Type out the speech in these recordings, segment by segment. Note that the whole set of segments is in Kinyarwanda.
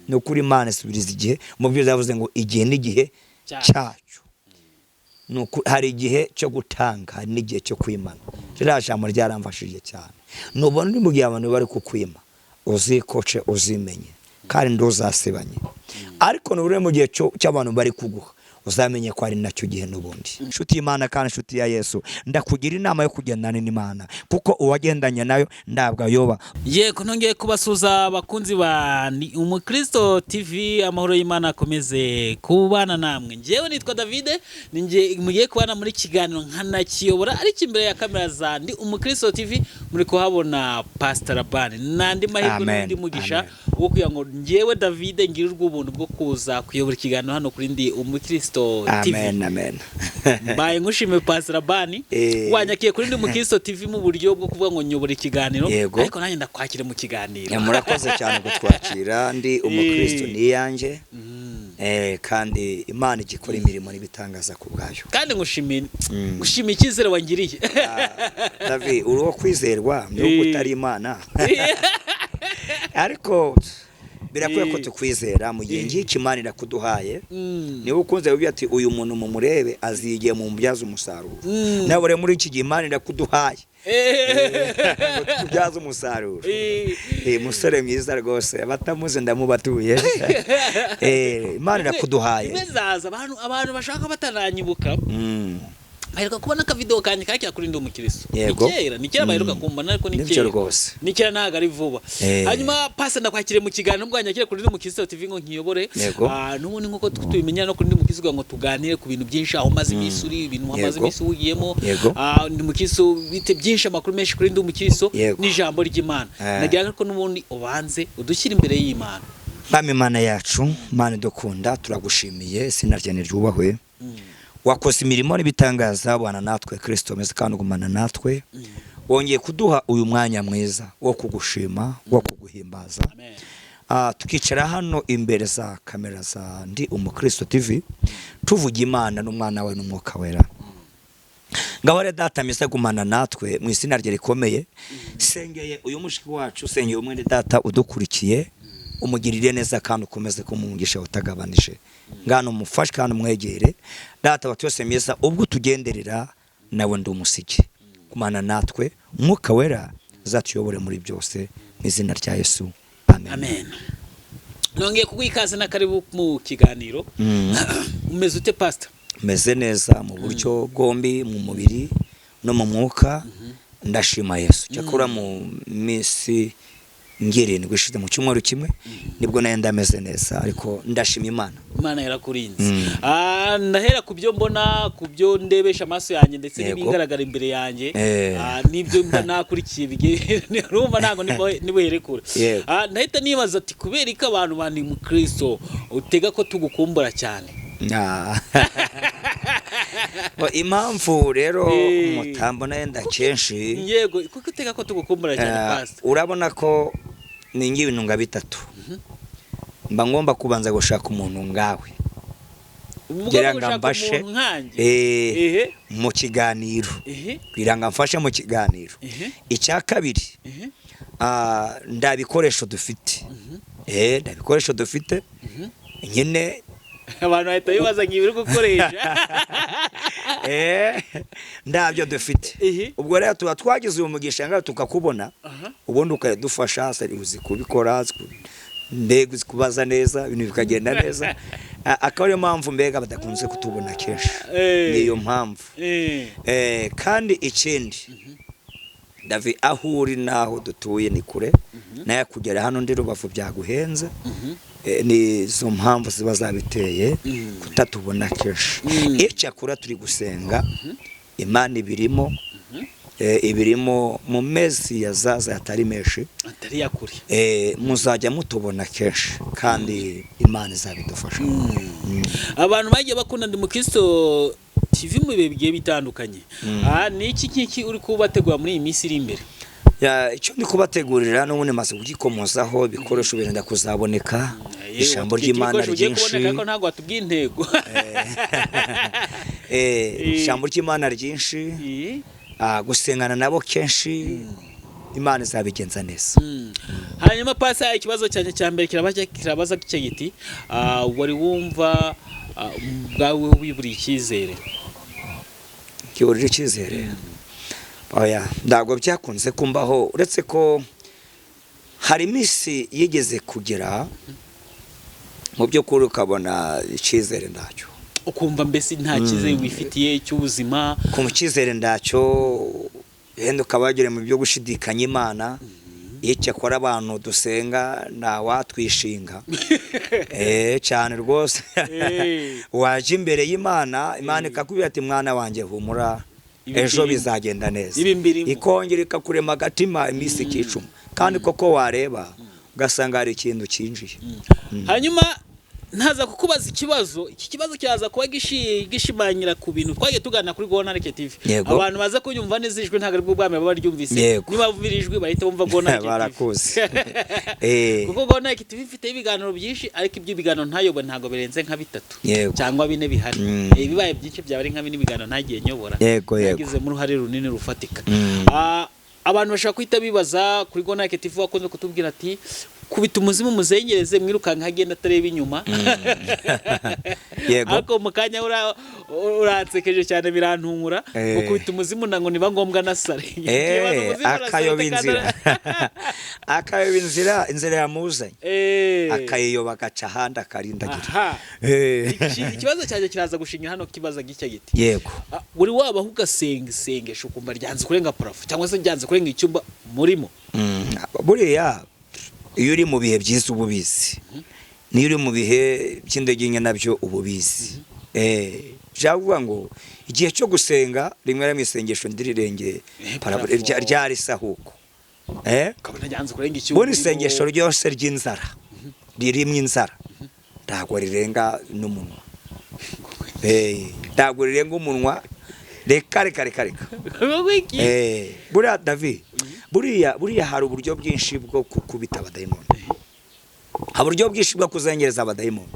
Ni ukuri, Imana isubiriza igihe. Mu byo yavuze ngo igihe n'igihe cyacyo. Hari igihe cyo gutanga, hari n'igihe cyo kwimana. Ririya jambo ryaramfashije cyane. Nubona uri mu gihe abantu bari kukwima, uzikoce, uzimenye kandi nduzasebanye. Ariko nubure mu gihe cy'abantu bari kuguha, uzamenye ko ari nacyo gihe n'ubundi. Inshuti y'Imana kandi inshuti ya Yesu, ndakugira inama yo kugendana n'Imana, kuko uwagendanye nayo ntabwo ayoba. Yego, nongeye kubasuhuza abakunzi ba Ni Umukristo TV. Amahoro y'Imana akomeze kubana namwe. Ngewe nitwa Davide, ninjye mugiye kubana muri kiganiro nkanakiyobora, ariko imbere ya kamera za Ndi Umukristo TV muri kuhabona Pastor Labani n'andi mahirwe Amen. n'undi mugisha Amen. wo kugira ngo ngewe Davide ngirirwe ubuntu bwo kuza kuyobora ikiganiro hano kuri Ndi Umukristo TV. Amen, amen. Mbaye nkushimiye, Pastor Labani, wanyakiye kuri Ndi Umukristo TV mu buryo bwo kuvuga ngo nyobora ikiganiro, ariko nanjye ndakwakire mu kiganiro. Murakoze cyane kutwakira. Ndi Umukristo ni iyanjye, kandi Imana igikora imirimo n'ibitangaza ku bwayo. Kandi ngushimiye icyizere wangiriye. Davi, uri uwo kwizerwa nubwo utari Imana, ariko birakwiye ko tukwizera mu gihe ngiki Imana irakuduhaye. Niba ukunze kuvuga ati uyu muntu mumurebe azigiye mu mbyaza umusaruro, nawe rero muri iki gihe Imana irakuduhaye ngo tukubyaze umusaruro. Musore mwiza rwose, abatamuzi ndamubatuye. Imana irakuduhaye. Rimwe zaza abantu bashaka bataranyibuka, baheruka kubona akavideo kanjye kakira kuri Ndi Umukristo. Ni kera baheruka kumbona, ariko ni Nibyo kera. rwose. Ni kera, ntabwo ari vuba. Hanyuma pasi, ndakwakiriye mu kiganiro ubwo wanyakiriye kuri Ndi Umukristo TV ngo nkiyobore. N'ubundi nk'uko tubimenya no kuri Ndi Umukristo, kugira ngo tuganire ku bintu byinshi, aho umaze iminsi uri, ibintu umaze iminsi uhugiyemo. Ndi Umukristo bite byinshi, amakuru menshi kuri Ndi Umukristo n'ijambo ry'Imana. Nagira ko n'ubundi ubanze udushyire imbere y'Imana. Mwami Imana yacu, Mana idukunda, turagushimiye, izina ryawe ryubahwe. Wakoze imirimo n'ibitangaza, bana natwe Kristo meze kandi ugumana natwe. Wongeye kuduha uyu mwanya mwiza wo kugushima, wo kuguhimbaza. Amen. Tukicara hano imbere za kamera za Ndi Umukristo TV, tuvuga Imana n'Umwana we n'Umwuka Wera. Ngaho rero Data mwiza, gumana natwe mu izina rye rikomeye. Sengeye uyu mushiki wacu, sengeye umwene data udukurikiye, umugirire neza kandi ukomeze kumugisha utagabanije. Ngano umufashe kandi umwegere, Data wa twese mwiza, ubwo utugenderera nawe ndi umusiki. Gumana natwe, Umwuka Wera azatuyobore muri byose, mu izina rya Yesu, amen. Amen. Nongeye kuguha ikaze na karibu mu kiganiro. Umeze ute, Pastor? Meze neza mu buryo bwombi, mu mubiri no mu mwuka, ndashima Yesu. Cyakora mu minsi ngirindwi ishize, mu cyumweru kimwe, nibwo nayo ndameze neza, ariko ndashima Imana. Imana yarakurinze. Ndahera ku byo mbona, ku byo ndebesha amaso yanjye ndetse n'ibigaragara imbere yanjye, n'ibyo mba nakurikiye bigiye, urumva ntabwo nibuhere kure. Ndahita nibaza ati kubera ko abantu bandi mu Kristo utega ko tugukumbura cyane? Bo, impamvu rero mutambona yenda kenshi, Yego, kuko utega ko tugukumbura cyane, Pastor? Urabona ko ni ng'ibintu nka bitatu mba ngomba kubanza gushaka umuntu ngawe Ubwo kugira ngo gushaka mbashe umuntu nkanjye? Mu kiganiro, kugira ngo amfashe mu kiganiro. Icya kabiri, nda bikoresho dufite, nda bikoresho dufite nyine. Abantu bahita bibaza ngo ibi uri gukoresha. Ndabyo dufite. Ubwo rero tuba twagize uyu mugisha ngaho tukakubona, ubundi ukadufasha, uzi kubikora, mbega uzi kubaza neza, ibintu bikagenda neza. Akaba ariyo mpamvu mbega badakunze kutubona kenshi. Niyo mpamvu. Kandi ikindi, Davi, aho uri n'aho dutuye ni kure, nawe kugera hano ndi Rubavu byaguhenze. Ni izo mpamvu ziba zabiteye kutatubona kenshi. Icyakora turi gusenga Imana ibirimo, ibirimo mu mezi ya zaza atari menshi, atari yakure, muzajya mutubona kenshi kandi Imana izabidufasha. Abantu bagiye bakunda Ndi Mukristo TV mu bihe bigiye bitandukanye. Ni iki ngiki uri kubategura muri iyi minsi iri imbere? Ya, icyo ndi kubategurira n'ubundi maze kugikomozaho, ibikoresho birenda kuzaboneka, ijambo ry'Imana Ibikoresho bigiye ryinshi. kuboneka, ariko ntabwo watubwiye intego. Ijambo ry'Imana ryinshi, gusengana nabo kenshi. Imana izabigenza neza. Hanyuma pasa, ikibazo cyanjye cya mbere kirabaza gutya giti: wari wumva ubwawe wiburiye icyizere? Kiburira icyizere? Oya, ntabwo byakunze kumbaho, uretse ko hari iminsi yigeze kugera mu by'ukuri ukabona icyizere ndacyo. Ukumva mbese nta cyizere wifitiye cy'ubuzima? Ku cyizere ndacyo, wenda ukaba wagera mu byo gushidikanya Imana. Iyo cyakora abantu dusenga ntawatwishinga cyane rwose. Wajya imbere y'Imana, Imana ikakubwira ati: "Mwana wanjye, humura, Ibi ejo mbirimo. bizagenda neza." Ibi mbirimo. Ikongera ikakurema agatima, iminsi ikicuma, kandi koko wareba ugasanga hari ikintu cyinjiye. Hanyuma ntaza kukubaza ikibazo, iki kibazo kiraza kuba gishimangira ku bintu twagiye tuganira kuri Gonareke TV. Abantu baza kunyumva neza, ijwi ntabwo aribwo bwa mbere baba baryumvise. Niba bumvira ijwi bahita bumva Gonareke TV. Barakuzi. Kuko Gonareke TV ifite ibiganiro byinshi, ariko ibyo biganiro ntayoboye ntabwo birenze nka bitatu cyangwa bine bihari. Bibaye byinshi byaba ari nka bine, ibiganiro ntagiye nyobora, Yego, yego. nagizemo uruhare runini rufatika. Abantu bashobora guhita bibaza kuri Gonareke TV, wakunze kutubwira ati: "Kubita umuzimu muzengereze, mwirukanka agenda atareba inyuma." Ariko mu kanya uransekeje cyane, birantungura. Gukubita umuzimu ngo niba ngombwa na sare. Ikibazo, umuzimu urasara Akayoba inzira, kandi- akayoba inzira, inzira yamuzanye akayiyoba, agaca ahandi akarindagira. Ikibazo cyanjye kiraza gushingira hano, kibaza gitya giti: Buri wabaho ugasenga isengesho ukumva ryanze kurenga plafond, cyangwa se ryanze kurenga icyumba murimo? Buriya iyo uri mu bihe byiza uba ubizi, niyo uri mu bihe by'intege nke nabyo uba ubizi. Bishaka kuvuga ngo igihe cyo gusenga, rimwe na rimwe isengesho ndirirenge Plafond. Ryari sahuko. Ukabona ryanze kurenga icyumba Buri urimo. isengesho ryose ry'inzara, ririmo inzara, ntabwo rirenga n'umunwa. Ntabwo rirenga umunwa, reka reka reka reka. Wowe iki? Buriya David, buriya hari uburyo bwinshi bwo gukubita abadayimoni, hari uburyo bwinshi bwo kuzengereza abadayimoni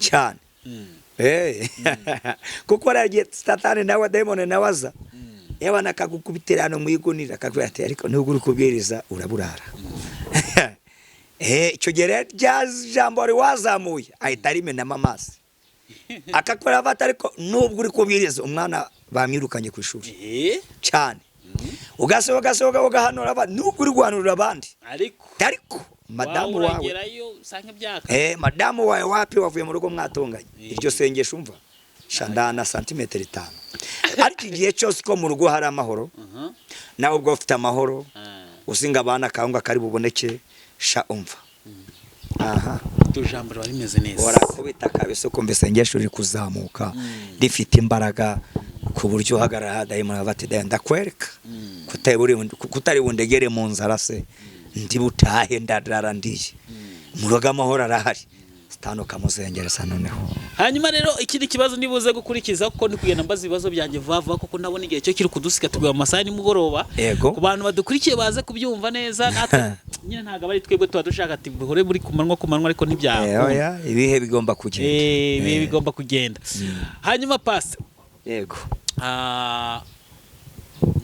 cyane. Kuko hariya igihe Satani nawe, dayimoni nawe aza yabana akagukubitira hano mu igunira, akakubwira ati: "Ariko nubwo uri kubwiriza uraburara." Icyo gihe rero rya jambo wari wazamuye ahita arimenamo amazi, akakubwira ati: "Ariko nubwo uri kubwiriza, umwana bamwirukanye ku ishuri." Cyane, ugasohoka, ugasohoka, ugahanura abandi, nubwo uri guhanurira abandi, ariko ariko madamu wawe uragerayo usanga byaka. Madamu wawe wapi, wavuye mu rugo mwatonganye. Iryo sengesho umva shandana santimetero 5, ariko igihe cyose ko mu rugo hari amahoro, nawe ubwo ufite amahoro, usinga abana akawunga kari buboneke, sha umva aha. Iryo jambo riba rimeze neza. Urakubita kabisa, ukumva isengesho riri kuzamuka rifite imbaraga, ku buryo uhagarara, dayimoni ava ati: "Dayimoni, ndakwereka kutari bundegere mu nzara, se ndi butahe ndarara ndiye mu rugo, amahoro arahari." Satani ukamuzengereza noneho. Hanyuma rero ikindi kibazo ndibuze gukurikiza, kuko ndi kugenda mbaza ibibazo byanjye vuba vuba, kuko ndabona igihe cyo kiri kudusiga, tugwa mu masaha ya nimugoroba. Ku bantu badukurikiye baze kubyumva neza, natwe nyine ntabwo aba ari twebwe tuba dushaka ati bihore buri ku manywa ku manywa, ariko ntibyakunda. Oya, ibihe bigomba kugenda. Ibihe bigomba kugenda. Hanyuma pasi, Yego.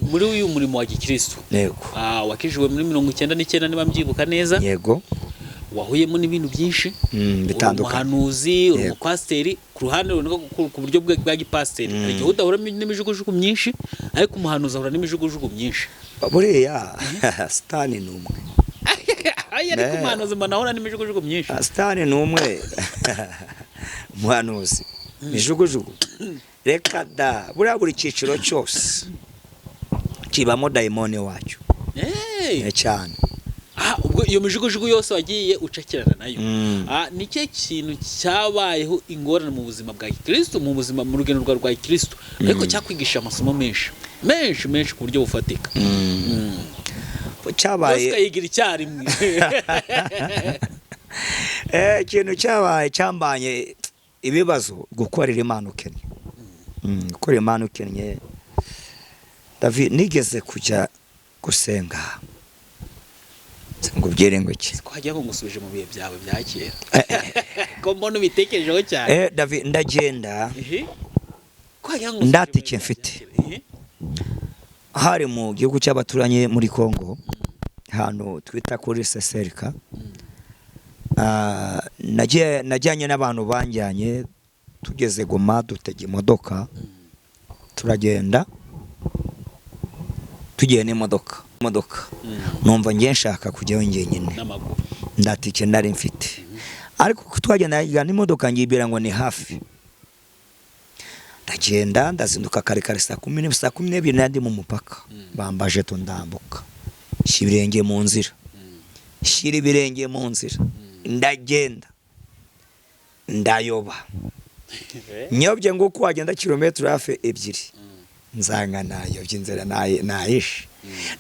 Muri uyu murimo wa gikristo, wakijijwe muri 99 niba mbyibuka neza, Yego. wahuyemo n'ibintu byinshi. Uri Bitandukanye. umuhanuzi, uri umupasiteri ku ruhande runaka, ku buryo bwa gipasiteri hari igihe udahura n'imijugujugu myinshi, ariko umuhanuzi ahura n'imijugujugu myinshi. Buriya Satani ni umwe. Ay, ariko umuhanuzi mbona ahura n'imijugujugu myinshi. Satani ni umwe, umuhanuzi mijugujugu reka da. Buriya buri cyiciro cyose kibamo dayimoni wacyo. Cyane. Ubwo iyo mijugujugu yose wagiye ucakirana nayo, ni cyo kintu cyabayeho ingorane mu buzima bwa gikristo, mu buzima, mu rugendo rwawe rwa gikristo, ariko cyakwigisha amasomo menshi menshi menshi ku buryo bufatika? Yose Cyabaye ukayigira icyarimwe. Ikintu cyabaye cyambanye ibibazo, gukorera Imana ukennye. Gukorera Imana ukennye, David, nigeze kujya gusenga ngo ubyere ngo iki? Ko hagiye ngo ngusubije mu bihe byawe bya kera, ko mbona ubitekerejeho cyane. David, ndagenda. Ko wagira ngo ngusubije Ndatike mu bihe mfite. bya kera. Hari mu gihugu cy'abaturanyi muri Kongo. ahantu twita kuri Seserika. Najyanye n'abantu banjyanye, tugeze Goma dutega imodoka turagenda, tugiye n'imodoka numva ngiye nshaka kujyayo njyenyine ndatike nari mfite, ariko twagenda n'imodoka ngibira ngo ni hafi. Ndagenda ndazinduka kare kare saa 10, saa 12 nandi mu mupaka, bambaje tundambuka, shyira ibirenge mu nzira, shyira ibirenge mu nzira, ndagenda ndayoba. Nyobye nguko wagenda kilometero hafi 2 nzanga nayobye inzira nayishe.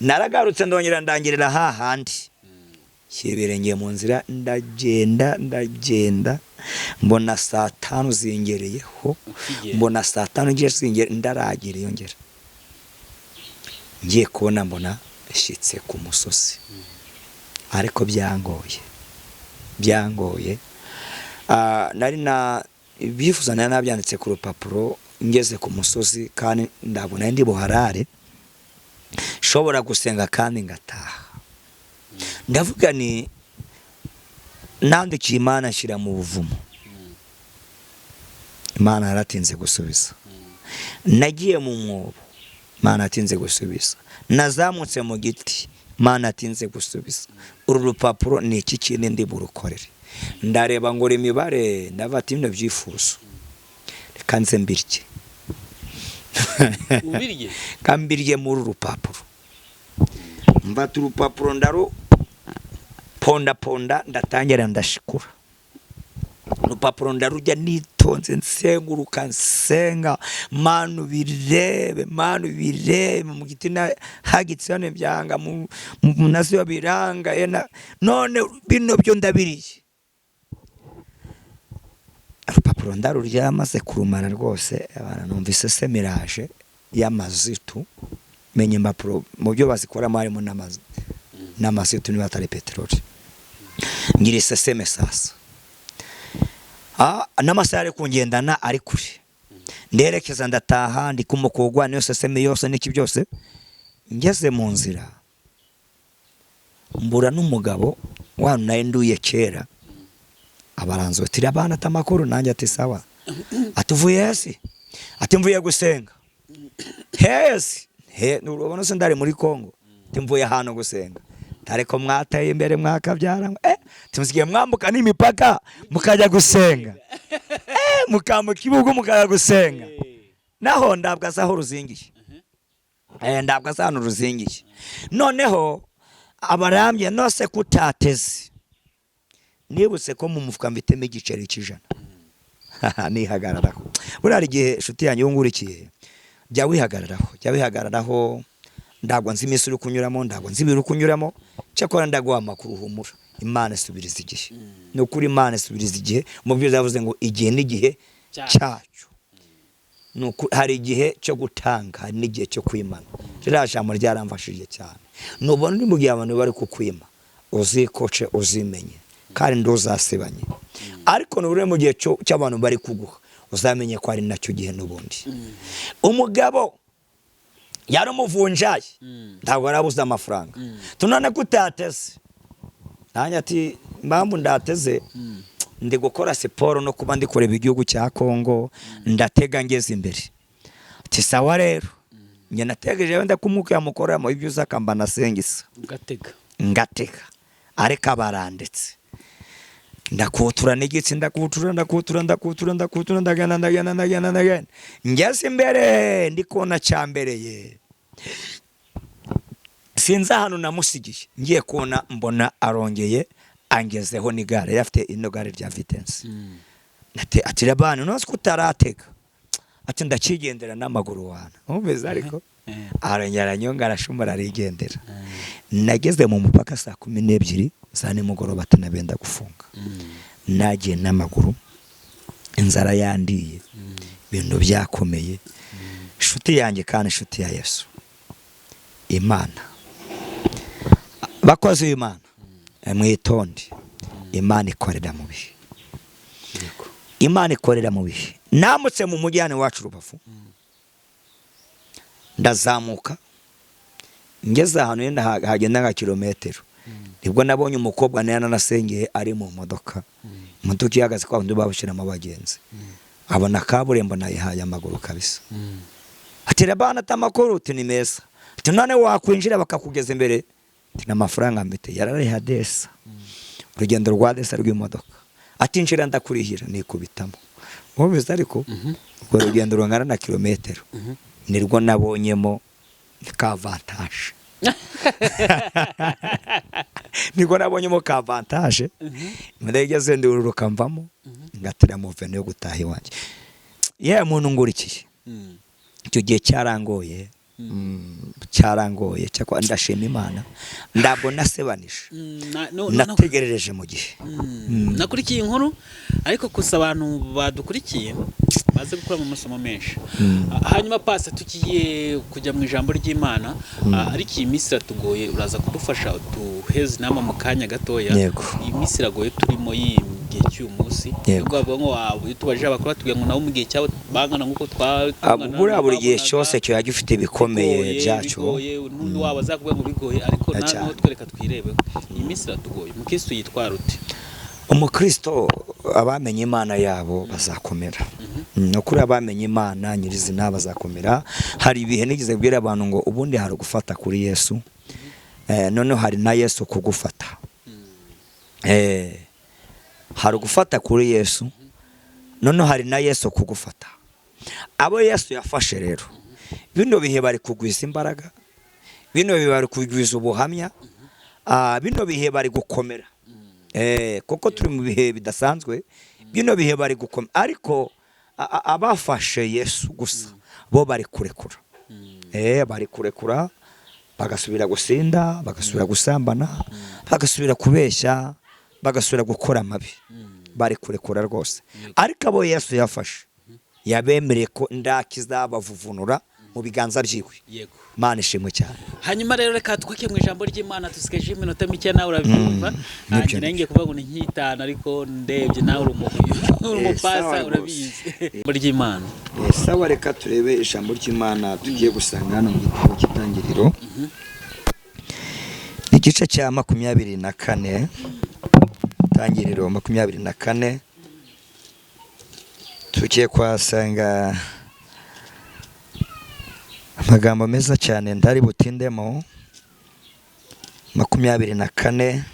Naragarutse ndongera ndangirira hahandi, shyira ibirenge mu nzira, ndagenda ndagenda mbona saa 5 zingereyeho, mbona saa 5 ngiye zingere ndaragira iyo ngera, ngiye kubona mbona shyitse ku musozi. Ariko byangoye nari na bifuza nari nabyanditse ku rupapuro ngeze ku musozi, kandi ndabona ndi buharare shobora gusenga kandi ngataha. Ndavuga ni nandikiye Imana nshyira mu buvumo, Imana yaratinze gusubiza. Nagiye mu mwobo, Imana yatinze gusubiza. Nazamutse mu giti, Imana yatinze gusubiza. Uru rupapuro ni iki kindi ndi burukorere? Ndareba ngo imibare, ndavuga ati bino byifuzo reka nze mbirye, kambirye muri uru rupapuro. Mfata urupapuro ndaru ponda ponda, ndatangira ndashikura urupapuro ndarujya nitonze, nsenguruka nsenga, manu birebe, manu birebe mu giti hagitse hano byanga mu nazo biranga, none bino byo ndabiriye. Urupapuro ndarurya maze kurumara rwose, abantu numvise semiraje y'amazitu, menye impapuro mu byo bazikoramo harimo n'amazitu niba atari peteroli. Ngira iseseme sasa, n'amasaha ari kungendana ari kure, nderekeza ndataha ndi kumukogwa niyo seseme yose n'iki byose. Ngeze mu nzira mbura n'umugabo wa naye nduye kera, abaranzotira abana atamakuru, nanjye ati sawa, atuvuye hasi, ati mvuye gusenga hesi he, urabona se ndari muri Kongo, ati mvuye ahantu gusenga, tareko mwateye imbere mwakabyara, tumusigiye mwambuka n'imipaka mukajya gusenga, mukambuka ibihugu mukajya gusenga. Naho ndabwa aho ruzingiye, ndabwa aho ruzingiye. Noneho abarambye nose kutateze, nibutse ko mu mufuka mfitemo igiceri cy'ijana nihagararaho. Buriya igihe inshuti yanjye yungurikiye, jya wihagararaho, jya wihagararaho. Ntabwo nzi iminsi uri kunyuramo, ntabwo nzi ibiri kunyuramo, cyakora ndaguha amakuru humura. Imana isubiriza igihe, ni ukuri Imana isubiriza igihe. Mu byo yavuze ngo igihe n'igihe cyacyo, hari igihe cyo gutanga, hari n'igihe cyo kwimana. Ririya jambo ryaramfashije cyane. Nubona uri mu gihe abantu bari kukwima, uzikoce uzimenye kandi nduzasibanye, ariko nubure mu gihe cy'abantu bari kuguha, uzamenye ko ari nacyo gihe n'ubundi. Umugabo yari umuvunjayi, ntabwo yarabuze amafaranga, tunone kutateze. Nanjye ati impamvu ndateze, ndi gukora siporo no kuba ndi kureba igihugu cya Kongo, ndatega ngeze imbere. Ati sawa rero, njye nategereje wenda kumuka yamukoramo ibyo uzakamba nasengisa ngatega, ariko abarandetse ndakutura n'igitsi, ndakutura ndakutura ndakutura ndakutura, ndagenda ndagenda ndagenda ndagenda, ngeze imbere ndi kubona cyambereye, sinzi ahantu namusigiye, ngiye kubona mbona arongeye angezeho n'igare, yafite ino gare rya Vitensi. Ati Labani none ko utaratega? Ati ndakigendera n'amaguru wana. Umvise ariko arongera aranyonga arashumura arigendera. Nageze mu mupaka saa 12 za nimugoroba atanabenda gufunga. Nagiye n'amaguru, inzara yandiye, ibintu byakomeye. Inshuti yanjye kandi inshuti ya Yesu, Imana, bakozi b'Imana mwitonde, Imana ikorera mu bihe, Imana ikorera mu bihe. Namutse mu mujyane wacu Rubavu, ndazamuka Ngeze ahantu yenda hagenda nka kilometero, nibwo nabonye umukobwa nayo nanasengeye ari mu modoka. Imodoka ihagaze kwa wundi babushyiramo abagenzi, abona kaburimbo nayihaye amaguru kabisa. Ati: "Rabana, ati amakuru?" Uti: "Ni meza." Ati: "None wakwinjira bakakugeza imbere?" Ati: "N'amafaranga mfite." Yarariha desa, urugendo rwa desa rw'imodoka. Ati: "Injira ndakurihira." Nikubitamo wumvise, ariko urwo rugendo rungana na kilometero nirwo nabonyemo ka avantage, nibwo nabonyemo ka avantage. Imodoka igeze ndururuka mvamo, ngatira muveno yo gutaha iwanjye. Yewe muntu ngurikiye, icyo gihe cyarangoye, cyarangoye. Cyakora ndashima Imana, ntabwo nasebanije. Nategerereje mu gihe. Nakurikiye inkuru, ariko gusa abantu badukurikiye baze gukuramo amasomo menshi. Hanyuma pasi, tugiye kujya mu ijambo ry'Imana. Ariko iyi minsi iratugoye, uraza kudufasha duheze inama mu kanya gatoya. Yego. Iyi minsi iragoye turimo y'igihe cy'uyu munsi. Yego. Nubwo bavuga ngo iyo tubajije abakuru batubwira ngo nabo mu gihe cyabo bangana nk'uko tungana, Buriya buri gihe babonaga cyose kiba gifite ibikomeye bigoye, byacyo. Bigoye, n'undi waba azakubwira ngo bigoye, ariko Ya nawe cyane. twereka twirebeho. Iyi minsi iratugoye, umukristo yitwara ute? Umukristo, abamenye Imana yabo bazakomera. Ni ukuri, abamenye Imana nyirizina bazakomera. Hari ibihe nigeze kubwira abantu ngo ubundi hari gufata kuri Yesu, noneho hari na Yesu kugufata. Hari gufata kuri Yesu, noneho hari na Yesu kugufata. Abo Yesu yafashe rero, bino bihe bari kugwiza imbaraga, bino bihe bari kugwiza ubuhamya, bino bihe bari gukomera. Kuko turi mu bihe bidasanzwe, bino bihe bari gukomera. Ariko abafashe Yesu gusa bo bari kurekura, bari kurekura bagasubira gusinda, bagasubira gusambana, bagasubira kubeshya, bagasubira gukora amabi. Bari kurekura rwose. Ariko abo Yesu yafashe, yabemereye ko ndakizabavuvunura mu biganza byiwe. Imana ishimwe cyane. Hanyuma rero reka twake mu ijambo ry'Imana, dusigaje iminota mike, nawe urabyumva. Nibyo, Nanjye ngiye kuvuga ngo ni nk'itanu, ariko ndebye nawe uri umupasa. Sawa rwose. Urabizi, ijambo ry'Imana. Sawa, reka turebe ijambo ry'Imana tugiye gusanga hano mu gitabo cy'Itangiriro, igice cya 24. Itangiriro 24, tugiye kuhasanga amagambo meza cyane ntari butindemo. 24,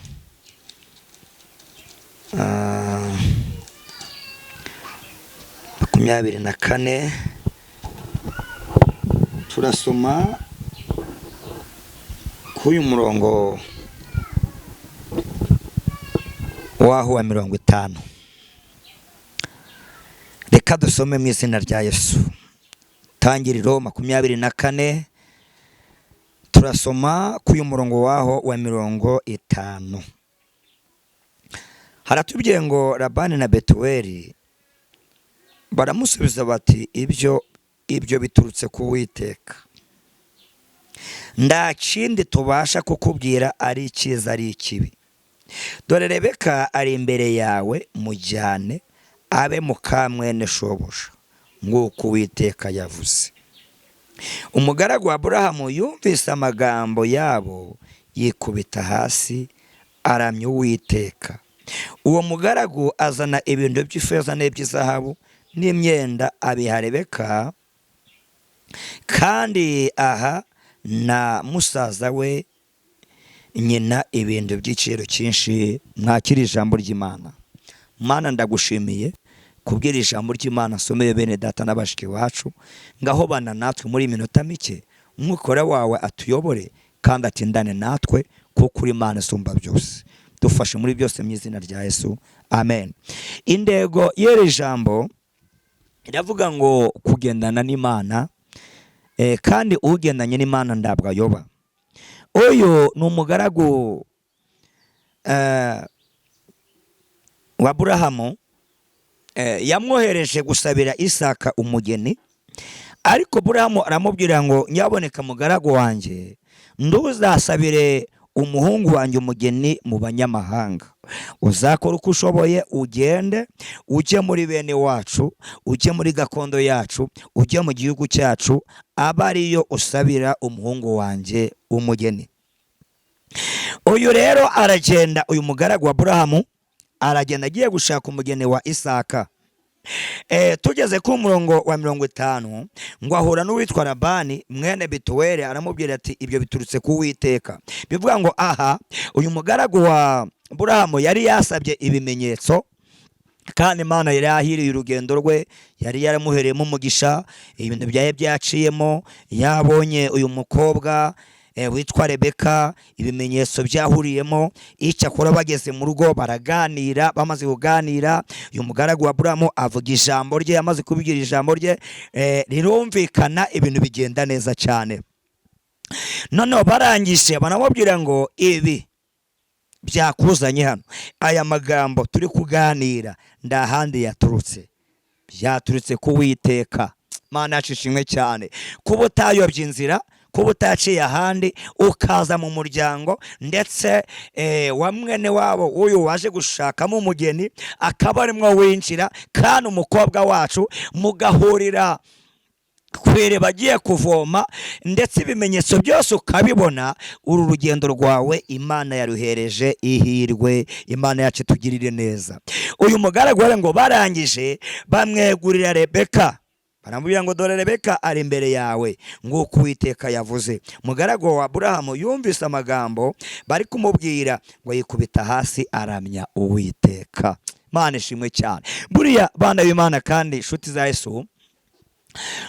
24, turasoma k'uyu murongo waho wa 50. Reka dusome mu izina rya Yesu. Tangiriro 24, turasoma k'uyu murongo waho wa 50. Haratubwiye ngo: "Labani na Betuweli baramusubiza bati: 'Ibyo biturutse ku Uwiteka, nta kindi tubasha kukubwira, ari icyiza ari ikibi. Dore Rebeka ari imbere yawe, mujyane abe mukamwene shobuja nk'uko Uwiteka yavuze.' Umugaragu wa Aburahamu yumvise amagambo yabo, yikubita hasi aramya Uwiteka. Uwo mugaragu azana ibintu by'ifeza n'iby'izahabu n'imyenda, abiha Rebeka, kandi aha na musaza we nyina ibintu by'igiciro cyinshi." Mwakira ijambo ry'Imana. Mana, ndagushimiye kubwira ijambo ry'Imana nsomeye bene data n'abashiki bacu. Ngaho bana natwe muri iyi minota mike, umwuka wawe atuyobore kandi atindane natwe, kuko uri Imana isumba byose. Dufashe muri byose mu izina rya Yesu, amen. Intego y'iri jambo iravuga ngo kugendana n'Imana, kandi ugendanye n'Imana ntabwo ayoba. Uyu ni umugaragu wa Aburahamu, yamwohereje gusabira Isaka umugeni, ariko Aburahamu aramubwira ngo: "Nyaboneka mugaragu wanjye, nduzasabire umuhungu wanjye umugeni mu banyamahanga. Uzakora uko ushoboye ugende ujye muri bene wacu, ujye muri gakondo yacu, ujye mu gihugu cyacu, abe ariyo usabira umuhungu wanjye umugeni. Uyu rero aragenda, uyu mugaragu wa Aburahamu aragenda agiye gushaka umugeni wa Isaka. Tugeze ku murongo wa 50 ngo ahura n'uwitwa Labani mwene Betuweli, aramubwira ati ibyo biturutse ku Uwiteka. Bivuga ngo aha uyu mugaragu wa Aburahamu yari yasabye ibimenyetso, kandi Imana yari yahiriye urugendo rwe, yari yaramuhereyemo umugisha, ibintu byaye byaciyemo, yabonye uyu mukobwa witwa Rebeka, ibimenyetso byahuriyemo. Icyakora bageze mu rugo baraganira, bamaze kuganira uyu mugaragu wa Aburahamu avuga ijambo rye, amaze kubwira ijambo rye rirumvikana, ibintu bigenda neza cyane. Noneho barangije banamubwira ngo ibi byakuzanye hano, aya magambo turi kuganira nta handi yaturutse, byaturutse ku Uwiteka. Mana yacu ishimwe cyane, kuba utayobye inzira, kuba utaciye ahandi ukaza mu muryango, ndetse wa mwene wabo uyu waje gushakamo umugeni akaba arimwo winjira, kandi umukobwa wacu mugahurira ku iriba agiye kuvoma, ndetse ibimenyetso byose ukabibona. Uru rugendo rwawe Imana yaruhereje ihirwe, Imana yacu itugirire neza. Uyu mugaragu ngo barangije bamwegurira Rebeka, baramubwira ngo dore Rebeka ari imbere yawe nguko Uwiteka yavuze. Mugaragu wa Aburahamu yumvise amagambo bari kumubwira, ngo yikubita hasi aramya Uwiteka. Imana ishimwe cyane. Buriya bana b'Imana kandi inshuti za Yesu,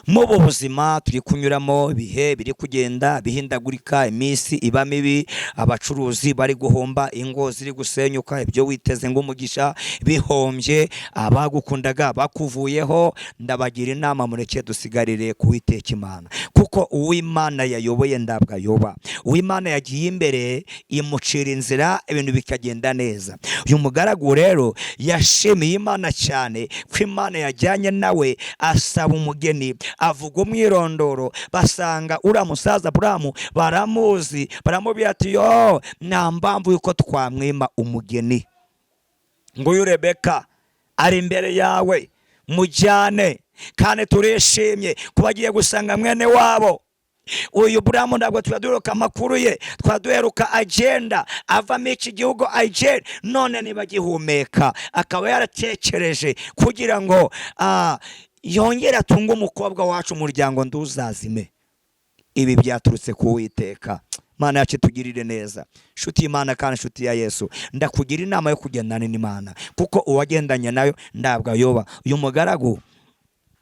mubu buzima turi kunyuramo, ibihe biri kugenda bihindagurika, iminsi iba mibi, abacuruzi bari guhomba, ingo ziri gusenyuka, ibyo witeze ngo umugisha bihombye, abagukundaga bakuvuyeho. Ndabagira inama, mureke dusigarire kuwiteka Imana, kuko uw'Imana yayoboye ndabwo ayoba. Uw'Imana yagiye imbere imucira inzira, ibintu bikagenda neza. Uyu mugaragu rero yashimiye Imana cyane ko Imana yajyanye nawe, asaba umugeni, avuga umwirondoro, basanga uriya musaza Aburahamu baramuzi, baramubwira ati yo nta mpamvu yuko twamwima umugeni, nguyu Rebeka ari imbere yawe, mujyane, kandi turishimye kuba agiye gusanga mwene wabo. Uyu Aburahamu ntabwo twaduheruka amakuru ye, twaduheruka agenda avamo iki gihugu agenda, none niba agihumeka akaba yaratekereje kugira ngo yongere atunge umukobwa wacu, umuryango nduzazime. Ibi byaturutse ku Uwiteka. Mana yacu tugirire neza. Inshuti y'Imana kandi inshuti ya Yesu, ndakugira inama yo kugendana n'Imana, kuko uwagendanye nayo ntabwo ayoba. Uyu mugaragu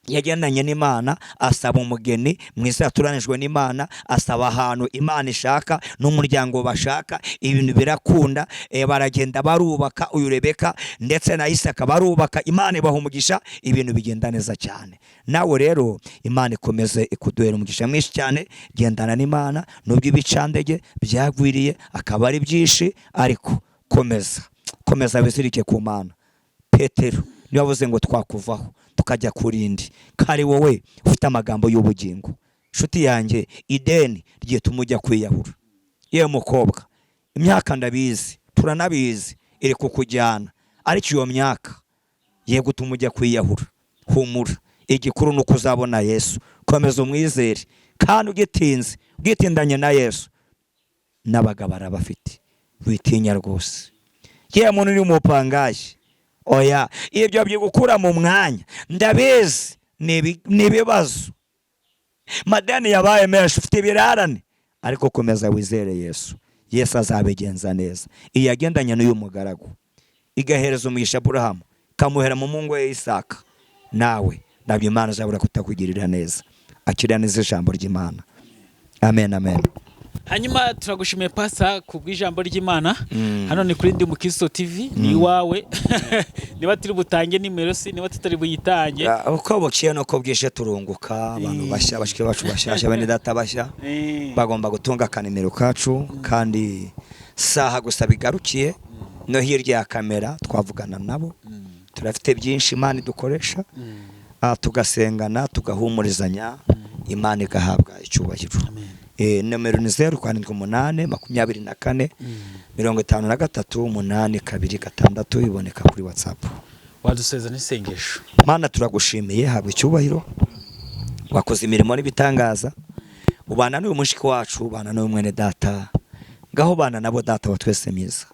yagendanye n'Imana, asaba umugeni mwiza yaturanijwe n'Imana, asaba ahantu Imana ishaka n'umuryango bashaka, ibintu birakunda, baragenda barubaka. Uyu Rebeka ndetse na Isaka barubaka, Imana ibaha umugisha, ibintu bigenda neza cyane. Nawe rero Imana ikomeze ikuduhera umugisha mwinshi cyane. Gendana n'Imana nubwo ibicandege byagwiriye akaba ari byinshi, ariko komeza, komeza wizirike ku Mana. Petero niwe wavuze ngo twakuvaho tukajya kurindi, kari wowe ufite amagambo y'ubugingo. Inshuti yanjye, ideni ryituma ujya kwiyahura. Yewe mukobwa, imyaka ndabizi, turanabizi, iri kukujyana, ariko iyo myaka ye gutuma ujya kwiyahura. Humura, igikuru ni uko uzabona Yesu. Komeza umwizere, kandi ugitinze, ubwitindanye na Yesu, n'abagabo arabafite, witinya rwose. Yewe muntu uri mu bupangayi, oya, ibyo byigukura mu mwanya, ndabizi ni ibibazo, madeni yabaye menshi, ufite ibirarane, ariko komeza wizere Yesu. Yesu azabigenza neza. Iyo yagendanye n'uyu mugaragu igahereza umugisha Aburahamu, ikamuhera mu mungo ye Isaka, nawe ntabwo Imana izabura kutakugirira neza. Akira neza ijambo ry'Imana. Amen, amen. Hanyuma turagushimiye pasa ku bw'ijambo ry'Imana. Hano ni kuri Ndi Mukristo TV, ni iwawe. Niba turi butange nimero, si niba tutari buyitange. Uko bukeye nuko bwije turunguka abantu bashya, bashiki bacu bashyashya, bene data bashya bagomba gutunga akanimero kacu, kandi saha gusa bigarukiye no hirya ya kamera twavugana nabo. Turafite byinshi Imana idukoresha, tugasengana, tugahumurizanya, Imana igahabwa icyubahiro. Nomero ni 078 24 53 826, iboneka kuri WhatsApp. Waduseza n'isengesho. Mana, turagushimiye, habwa icyubahiro, wakoze imirimo n'ibitangaza, ubana n'uyu mushiki wacu, ubana n'uyu mwene data, ngaho bana nabo Data wa twese mwiza.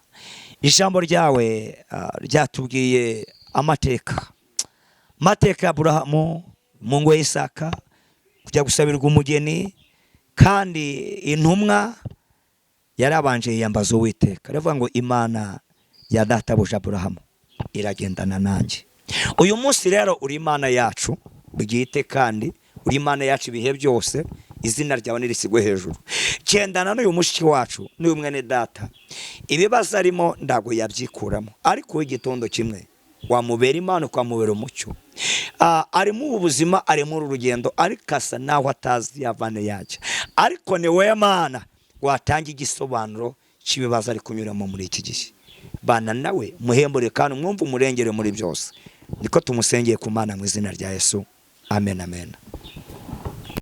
Ijambo ryawe ryatubwiye amateka ya Aburahamu mu ngo ya Isaka, kujya gusabirwa umugeni, kandi intumwa yarabanje yiyambaza Uwiteka, aravuga ngo Imana ya databuja Aburahamu iragendana nanjye. Uyu munsi rero uri Imana yacu bwite, kandi uri Imana yacu ibihe byose, izina ryawe nirisigwe hejuru. Gendana n'uyu mushiki wacu n'uyu mwene data, ibibazo arimo ntabwo yabyikuramo, ariko igitondo kimwe wamubera Imana, ukamubera umucyo. Ari muri ubu buzima, ari muri uru rugendo, ariko asa naho atazi yavane yajya, ariko ni wowe Mana watanga igisobanuro cy'ibibazo ari kunyuramo muri iki gihe. Bana nawe, muhembure kandi umwumve, umurengere muri byose. Niko tumusengeye ku Mana mu izina rya Yesu, amen, amen.